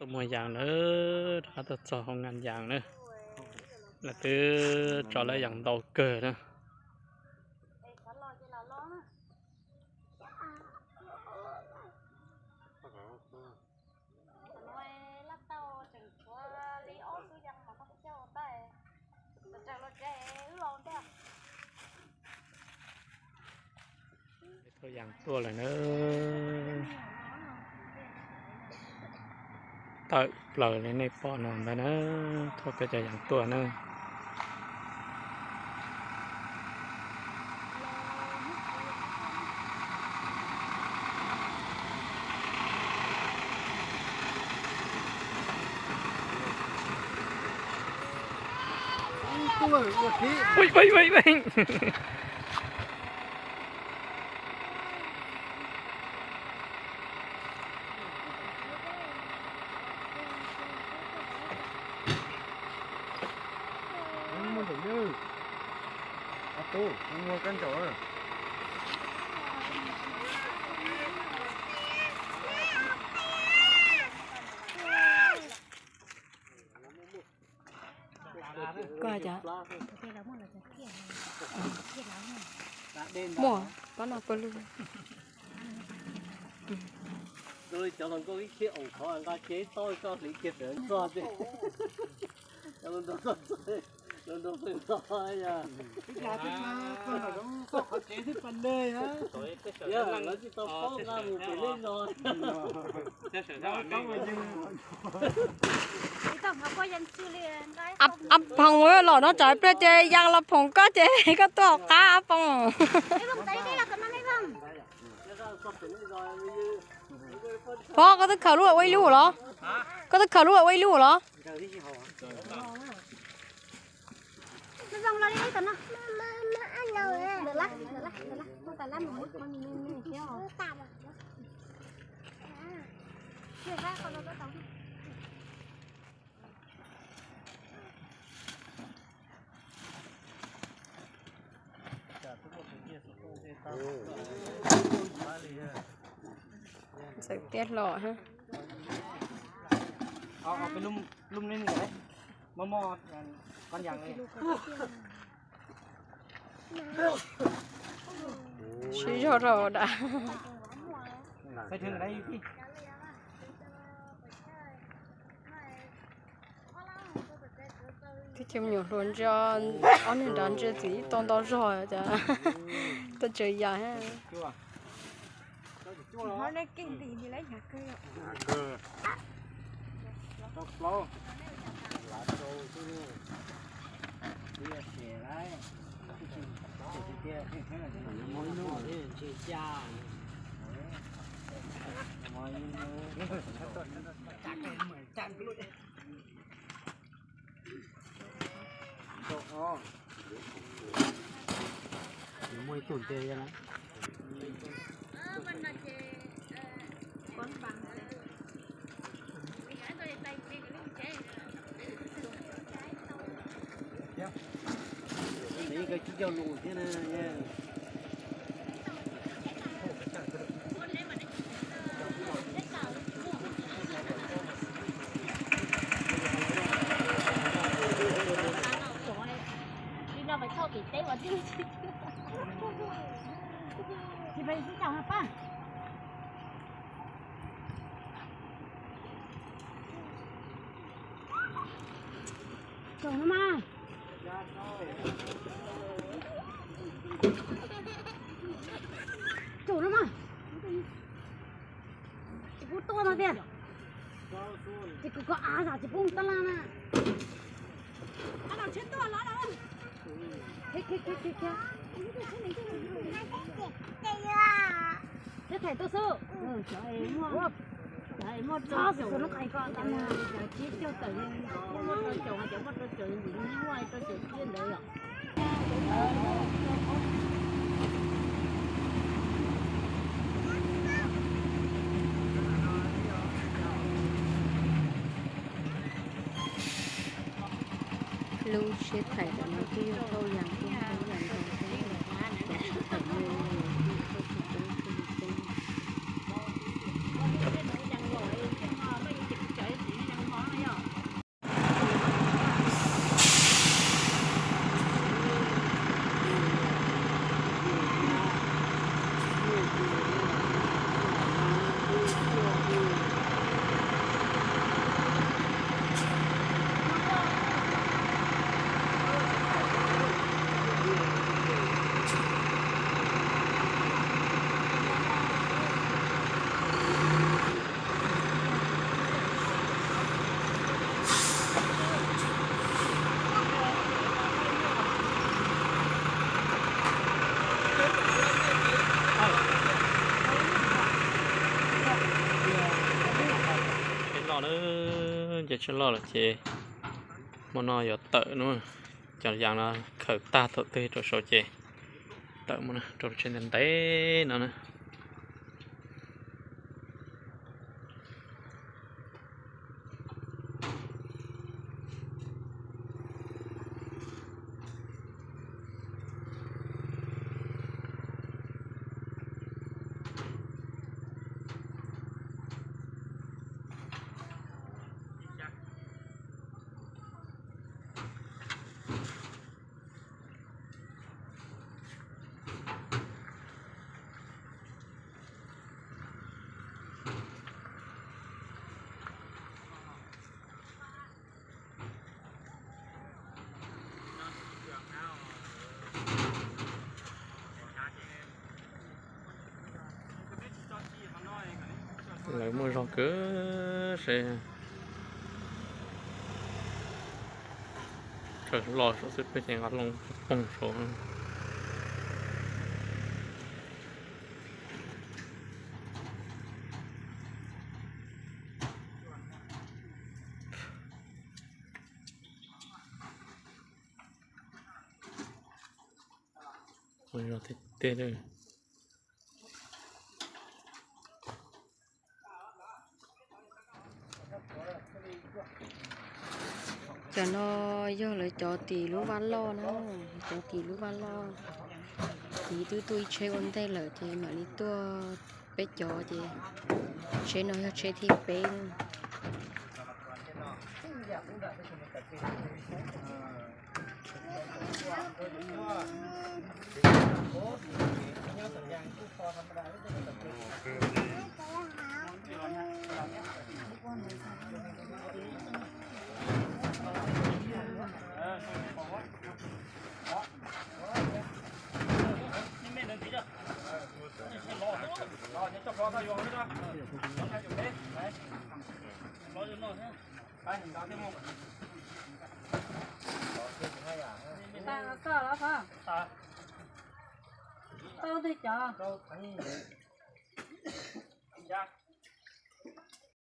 Tuaj muag yas na, rov qab tuaj txog hoo nkas yas na. Lawv twb tso lawv yas ntau kawg na. Thauj yas tuaj lawm na. Tawm plaws li nej pom no ntag na. Thauj peb cov yas tuaj na. Muaj pob no pawg lug. Cov hluas nkauj ib txhia ua qhov nqa tsev toj koj hliv kiag pem txog ces cov hluas nraug txog, hluas nraug pem txog yog. Yog lawv tsis tau paub nqa mus pem nej zos. Ab phoom los no tsam pliag ces yas los phoom koj ces koj tuaj hauv qab ab phoom. Pog, koj twb khaws lub ua ib lub los? Koj twb khaws lub ua ib lub los? Ntxawm tiaj hlo ha. Sib zog rau dam. Tib co me nyuam hluas ntsia ob niag nrad ntsia txiv tau ntau zog cas tuaj tsaws yas. Muaj ib tug ntse na. Koj tsis coj lus thiab na. Tsaus no mas. Tsaus no mas. Tsis pub tuaj no tiag. Ces kuv ko av zam tsis pub mus taj laj na. Thiab thaim tuaj xwb. Muaj rau caum, cov tsib caug tawm, muaj rau caum, cov muaj rau caum, muaj rau caum tsib ntawd yom. Lub siab thaim ntawm no twb yog thauj yas thiab, thauj yas ntau thiab, cov siab thaim no twb yog thauj tsis coob, thauj tsis coob. Nce tsheb loj lawm ces hmo no yuav tawm no, cov yas no khaws tag thaum twg rau saud ces tawm mus rau tsheb ntev ntev no na. Lawv muaj zog kawg seb. Khaws loj saum xwb peb ces nqa hlo poog saud. Ua zog tiag tiag. Cov no yog lawv cov tim lub vaj loj na, cov tim lub vaj loj. Tim twb tuaj ib tsheb ua ntej lawm ces mam li tuaj peb cov ces tsheb no yog tsheb thib peb. Tau twg cov?